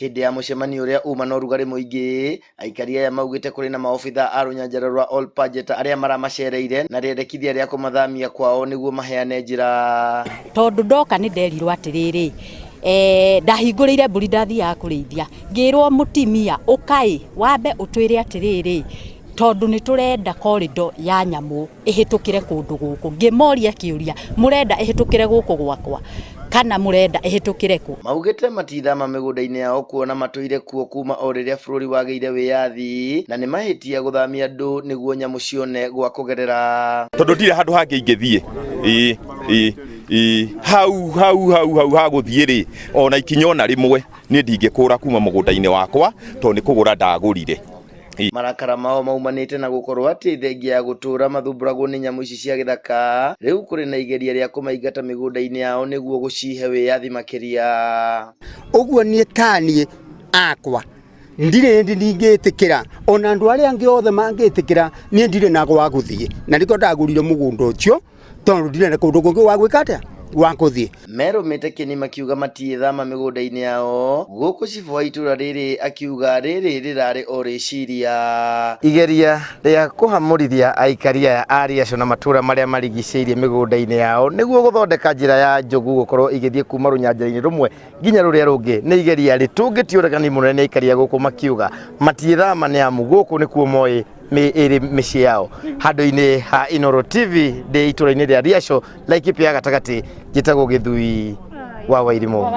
Hĩndĩ ya mũcemanio ũrĩa uma na ũrugarĩ mũingĩ, aikari aya maugĩte kũrĩ na maobitha a rũnyanjara rwa Ol Pajeta arĩa maramacereire na rĩendekithia rĩa kũmathamia kwao nĩguo maheane njĩra. Tondũ ndoka nĩ nderirwo atĩrĩrĩ, ndahingũrĩire mbũri ndathiaga kũrĩithia, ngĩrwo mũtimia ũkaĩ wambe ũtwĩre atĩrĩrĩ, tondũ nĩ tũrenda corridor ya nyamũ ĩhĩtũkĩre kũndũ gũkũ. Ngĩmoria kĩũria, mũrenda ĩhĩtũkĩre gũkũ gwakwa kana mũrenda ĩhĩtũkĩre kũ? Maugĩte matithama mĩgũnda-inĩ yao kuona matũire kuo kuma o rĩrĩa bũrũri wagĩire wĩyathi na nĩ mahĩtia gũthamia andũ nĩguo nyamũ cione gwa kũgerera. Tondũ ndirĩ handũ hangĩ ingĩthiĩ, ĩĩ ĩĩ ĩĩ, hau hau hau hau ha gũthiĩ rĩ, ona ikinya ona rĩmwe niĩ ndingĩkũra kuma mũgũnda-inĩ wakwa tondũ nĩ kũgũra ndagũrire. Marakara mao maumanĩte na gũkorwo atĩ thengia ya gũtũra mathumbũragwo nĩ nyamũ ici cia gĩthaka, rĩu kũrĩ na igeria rĩa kũmaingata mĩgũnda-inĩ yao nĩguo gũcihe wĩyathi makĩria. Ũguo niĩ taniĩ akwa ndirĩ hĩndĩ ndingĩtĩkĩra, ona andũ arĩa angĩ othe mangĩtĩkĩra, niĩ ndirĩ na gwa gũthiĩ, na nĩkĩo ndagũrire mũgũnda ũcio, tondũ ndirĩ na kũndũ kũngĩ gwa gwĩka atĩa, gwa gũthiĩ. Merũmĩte kĩni makiuga matiĩthama mĩgũnda-inĩ yao, gũkũ cibũ wa itũra rĩrĩ akiuga rĩrĩ rĩrarĩ o rĩciria. Igeria rĩa kũhamũrithia aikari aya a Riaco na matũra marĩa marigicĩirie mĩgũnda-inĩ yao nĩguo gũthondeka njĩra ya njogu gũkorwo igĩthiĩ kuma rũnyanjara-inĩ rũmwe nginya rũrĩa rũngĩ nĩ igeria rĩtũngĩtio ũregani mũnene nĩ aikari a gũkũ makiuga matiĩthama nĩ amu gũkũ nĩkuo moĩ ĩrĩ mĩciĩ yao. Handũ-inĩ ha Inooro TV ndĩ itũra-inĩ rĩa Riaco, Laikipia ya gatagatĩ, njĩtagwo Gĩthui wa Wairimũ.